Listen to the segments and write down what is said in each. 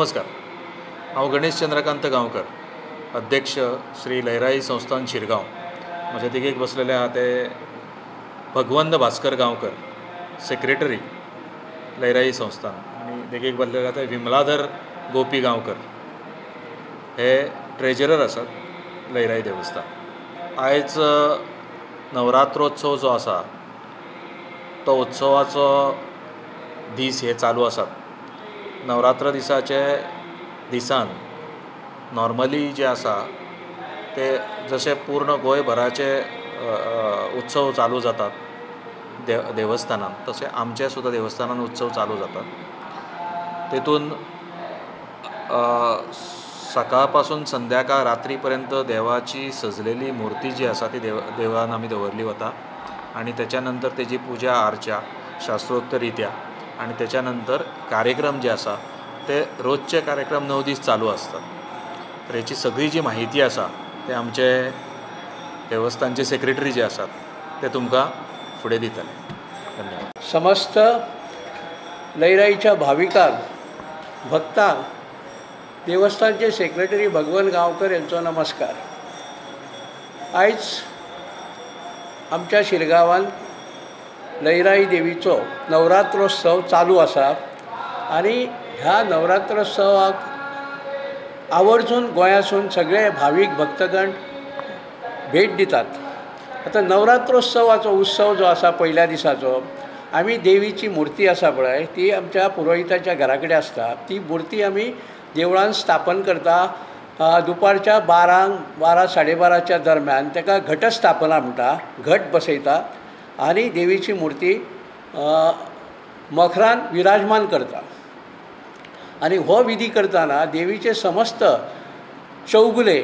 नमस्कार, हांव गणेश चंद्रकांत गांवकर, अध्यक्ष श्री लयराई संस्थान शिरगांव. म्हज्या देगेक बसलेले आहा ते भगवंत भास्कर गांवकर, सेक्रेटरी लयराई संस्थान, आनी देगेक बसलेले आहा ते विमलाधर गोपी गांवकर, हे ट्रेजरर आसात लयराई देवस्थान. आयज नवरात्रोत्सव जो आसा तो उत्सवाचो दीस हे चालू आसात. नवरात्र दिसाचे दिसान नॉर्मली जे आसा ते जशे पूर्ण गोंयभराचे उत्सव चालू जातात देवस्थानान, तशें आमचे सुद्दां देवस्थानान उत्सव चालू जातात. तेतून सकाळ पासून संध्याकाळ रात्री पर्यंत देवाची सजलेली मुर्ती जी आसा ती देवळान आमी दवरली वता आनी तेच्या नंतर तेजी पुजा आर्चा शास्त्रोक्त रित्या आनी तेच्या नंतर कार्यक्रम जे आसा ते रोजचे कार्यक्रम 9 दीस चालू आसतात. तर हेची सगळी जी माहिती आसा ते आमचे देवस्थानचे सेक्रेटरी जे आसात ते तुमकां फुडें दितले. धन्यवाद. समस्त लयराईच्या भाविकांक, भक्तांक देवस्थानचे सेक्रेटरी भगवन गांवकर यांचो नमस्कार. आयज आमच्या शिरगांवान लयराई देवीचो नवरात्रोत्सव चालू आसा आनी ह्या नवरात्रोत्सवाक आवर्जून गोंयासून सगळे भावीक भक्तगण भेट दितात. आतां नवरात्रोत्सवाचो उत्सव जो आसा पयल्या दिसाचो आमी देवीची मुर्ती आसा पळय ती आमच्या पुरोहिताच्या घरा कडेन आसता. ती मुर्ती आमी देवळान स्थापन करता. दुपारच्या 12 साडे 12च्या दरम्यान ताका घटस्थापना म्हणटा, घट बसयता आनी देवीची मुर्ती मखरान विराजमान करता. आनी हो विधी करतना देवीचे समस्त चौगुले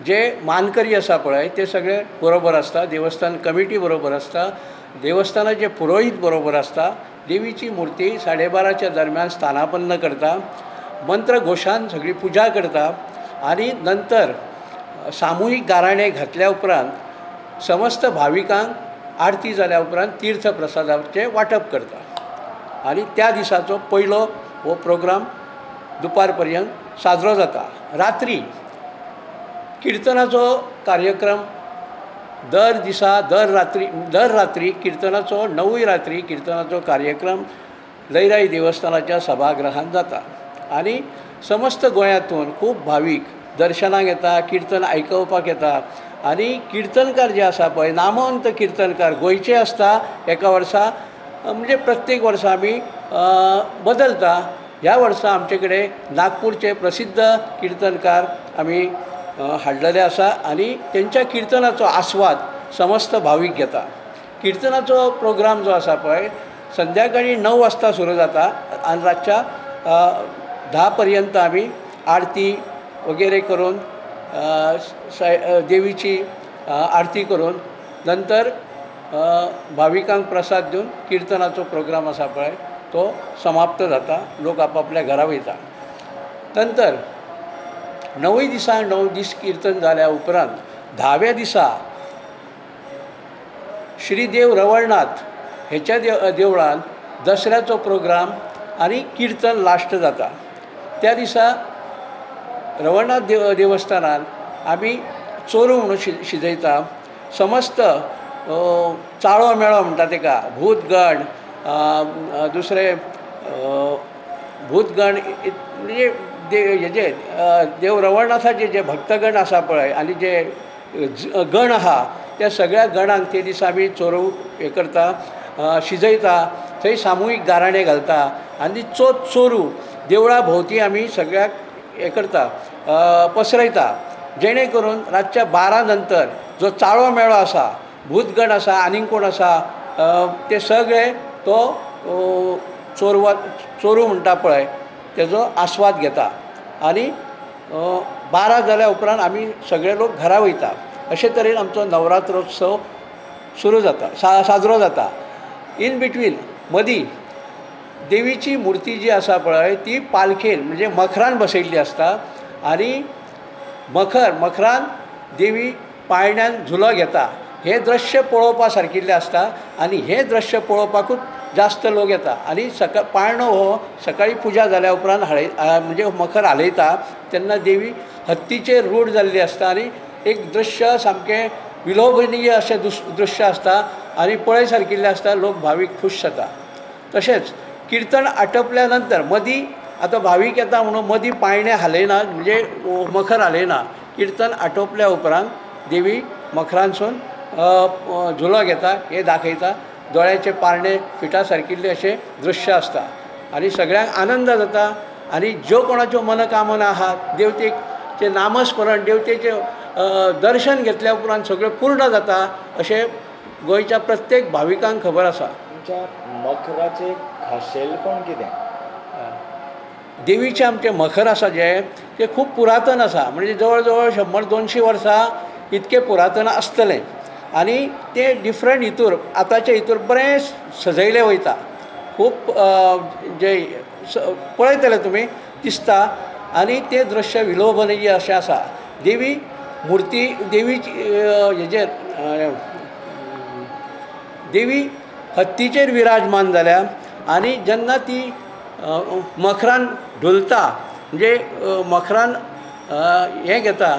जे मानकरी आसा पळय ते सगळे बरोबर आसता, देवस्थान कमिटी बरोबर आसता, देवस्थानाचे पुरोहीत बरोबर आसता. देवीची मुर्ती 12:30च्या दरम्यान स्थानापन्न करता, मंत्रघोशान सगळी पुजा करता आनी नंतर सामुहीक गाराणें घातल्या उपरांत समस्त भाविकांक आरती जाल्या उपरांत तीर्थ प्रसादाचें वांटप करता. आनी त्या दिसाचो पयलो हो प्रोग्राम दुपार पर्यंत साजरो जाता. रात्री किर्तनाचो कार्यक्रम दर दिसा दर रात्री किर्तनाचो 9 रात्री किर्तनाचो कार्यक्रम लयराई देवस्थानाच्या सभागृहांत जाता आनी समस्त गोंयांतून खूब भावीक दर्शनाक येता, किर्तन आयकुपाक येता. आनी किर्तनकार जे आसा पळय नामवंत किर्तनकार गोंयचे आसता. एका वर्सा म्हणजे प्रत्येक वर्सा आमी बदलता. ह्या वर्सा आमचे कडेन नागपूरचे प्रसिद्ध किर्तनकार आमी हाडलेले आसा आनी तेंच्या किर्तनाचो आस्वाद समस्त भावीक घेता. किर्तनाचो प्रोग्राम जो आसा पळय संध्याकाळी 9 वाजता सुरू जाता आनी रातच्या 10 पर्यंत आमी आरती वगैरे करून देवीची आरती करून नंतर भाविकांक प्रसाद दिवन किर्तनाचो प्रोग्राम आसा पळय तो समाप्त जाता. लोक आपापल्या घरा वयता. नंतर 9 दिसा 9 दीस किर्तन जाल्या उपरांत 10व्या दिसा श्रीदेव रवळनाथ हेच्या देवळान दसऱ्याचो प्रोग्राम आनी किर्तन लास्ट जाता. त्या दिसा रवळनाथ देवस्थानान आमी चोरू म्हणून शिजयता. समस्त चाळो मेळो म्हणटा तेका, भूतगण, दुसरे भूतगण म्हणजे हेजे देव रवळनाथाचे जे भक्तगण आसा पळय आनी जे गण आहा त्या सगळ्या गणांक ते दिसा आमी चोरू हें करता, शिजयता. थंय सामुहीक गाराणें घालता आनी चोरू देवळा भोंवती आमी सगळ्याक हें करता, पसरयता, जेणे करून रातच्या 12 नंतर जो चाळो मेळो आसा, भूतगण आसा, आनीक कोण आसा ते सगळे तो चोरू म्हणटा पळय तेजो आस्वाद घेता. आनी 12 जाल्या उपरांत आमी सगळे लोक घरा वयता. अशे तरेन आमचो नवरात्रोत्सव सुरू जाता, साजरो जाता. इन बिटवीन मदीं देवीची मुर्ती जी आसा पळय ती पालखेन म्हणजे मखरान बसयल्ली आसता आनी मखरान देवी पाळण्यान झुलो घेता. हें दृश्य पळोवपा सारकिल्लें आसता आनी हें दृश्य पळोवपाकूच जास्त लोक येता. आनी सकाळ पाळणो हो सकाळी पुजा जाल्या उपरांत हाडय म्हणजे मखर हालयता तेन्ना देवी हत्तीचेर रूढ जाल्ली आसता आनी एक दृश्य सामकें विलोभनीय अशें दृश्य आसता आनी पळय सारकिल्लें आसता. लोक भावीक खूश जाता. तशेंच किर्तन आटपल्या नंतर मदीं आतां भावीक येता म्हणून मदीं पाळणें हालयना, म्हणजे मखर हालयना. किर्तन आटोपल्या उपरांत देवी मखरांसून झुलो घेता, हें दाखयता. दोळ्याचे पाळणे फिटा सारकिल्लें अशें दृश्य आसता आनी सगळ्यांक आनंद जाता. आनी ज्यो कोणाच्यो मनोकामना आहात देवतेचें नामस्मरण, देवतेचें दर्शन घेतल्या उपरांत सगळें पूर्ण जाता अशें गोंयच्या प्रत्येक भाविकांक खबर आसा. तुमच्या मखराचें खाशेलपण कितें? देवीचें आमचें मखर आसा जें तें खूब पुरातन आसा, म्हणजे जवळ जवळ 100-200 वर्सां इतकें पुरातन आसतलें. आनी तें डिफरंट हितूर आतांच्या हितूर बरें सजयलें वयता. खूब जे पळयतले तुमी दिसता आनी तें दृश्य विलोभनीय अशें आसा. देवी मुर्ती देवीची हेजेर देवी हत्तीचेर विराजमान जाल्या आनी जेन्ना ती मखरान ढुलता, म्हणजे मखरान हें घेता,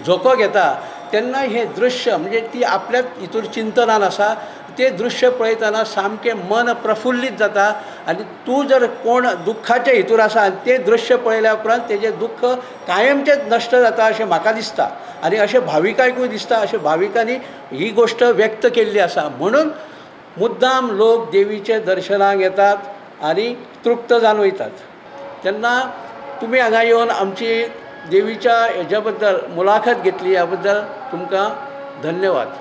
झोको घेता, तेन्ना हें दृश्य म्हणजे ती आपल्याच हितूर चिंतनान आसा. तें दृश्य पळयतना सामकें मन प्रफुल्लीत जाता आनी तूं जर कोण दुख्खाचे हितूर आसा आनी तें दृश्य पळयल्या उपरांत तेजें दुख्ख कायमचेंच नश्ट जाता अशें म्हाका दिसता आनी अशें भाविकांकूय दिसता. अशें भाविकांनी ही गोश्ट व्यक्त केल्ली आसा. म्हणून मुद्दाम लोक देवीचे दर्शनाक येतात आनी तृप्त जावन वयतात. तेन्ना तुमी हांगा येवन आमची देवीच्या हेज्या बद्दल मुलाखत घेतली ह्या बद्दल तुमकां धन्यवाद.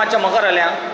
मातशें मकर जालें.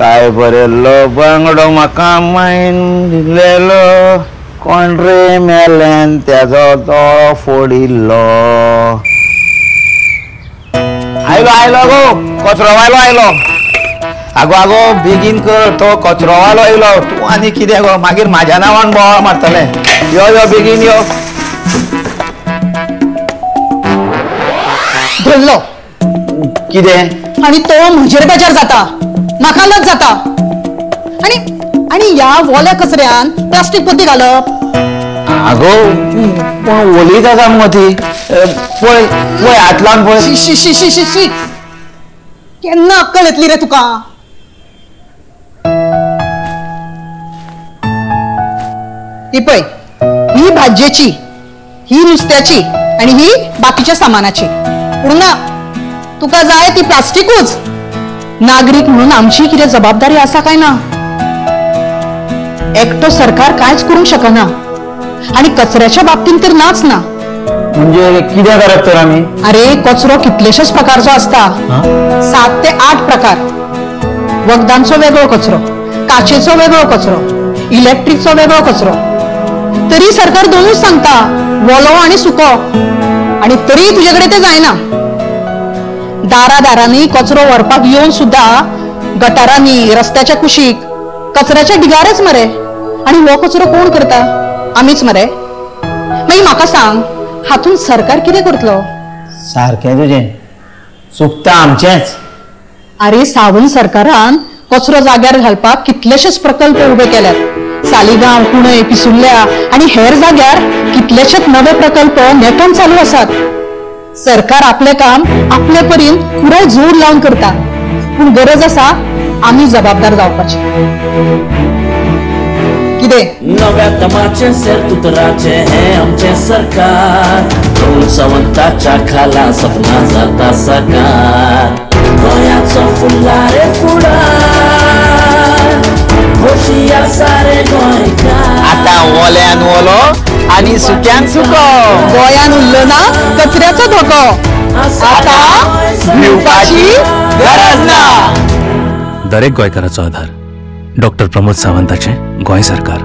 काय बरेलो बांगडो म्हाका मायन दिलेलो, कोण रे मेल्यान तेजो तो फोडिल्लो. आयलो आयलो गो कचरो वायलो आयलो. आगो आगो बेगीन कर, तो कचरो वालो आयलो. तूं आनी कितें गो मागीर म्हाज्या नांवान बोवाळ मारतलें. यो यो बेगीन यो. धरलो कितें आनी तो म्हजेर बेजार जाता, म्हाका लज जाता. आनी आनी ह्या वोल्या कचऱ्यान प्लास्टीक पोती घालप. आगो पूण ओलीच आसा मुगो ती. पळय पळय हात लावन पळय. शी शी शी शी शी, केन्ना अक्कल येतली रे तुका? ही पळय, ही भाजयेची, ही नुस्त्याची आनी ही बाकीच्या सामानाची. पूण ना, तुका जाय ती प्लास्टिकूच. नागरीक म्हणून आमची कितें जबाबदारी आसा काय ना? एकटो सरकार कांयच करूंक शकना आनी कचऱ्याच्या बाबतींत तर नाच ना. म्हणजे कितें करप तर आमी? अरे कचरो कितलेशेच प्रकारचो आसता, 7 ते 8 प्रकार. वखदांचो वेगळो कचरो, काचेचो वेगळो कचरो, इलेक्ट्रीकचो वेगळो कचरो. तरी सरकार दोनूच सांगता, वोलो आनी सुको, आनी तरी तुजे कडेन ते जायना. दारा दारांनी कचरो व्हरपाक येवन सुद्धा गटारांनी, रस्त्याच्या कुशीक, कचऱ्याच्या ढिगारच मरे. आनी हो कचरो कोण करता? आमीच मरे. मागीर म्हाका सांग, हातूंत सरकार कितें करतलो? सारकें तुजें, चुकता आमचेंच. अरे सावंत सरकारान कचरो जाग्यार घालपाक कितलेशेच प्रकल्प उबे केल्यात. सालिगांव, कुणय, पिसुर्ल्या आनी हेर जाग्यार कितलेशेच नवे प्रकल्प नेटान चालू आसात. सरकार आपलें काम आपले परीन पुराय जोर लावन करता, पूण गरज आसा आमी जबाबदार जावपाची. कितें नव्या दमाचें सेर्तुतराचें हें आमचें सरकार, प्रमोद सावंताच्या खाला सपना जाता साकार. गोंयाचो फुडला रे फुडार, खोशी आसा रे गोंयकार. आतां ओल्यान ओलो आनी सुक्यान सुको, गोंयान उरलो ना कचऱ्याचो धोको, आतां भिवपाची गरज ना. दरेक गोंयकाराचो आधार डॉक्टर प्रमोद सावंताचें गोंय सरकार.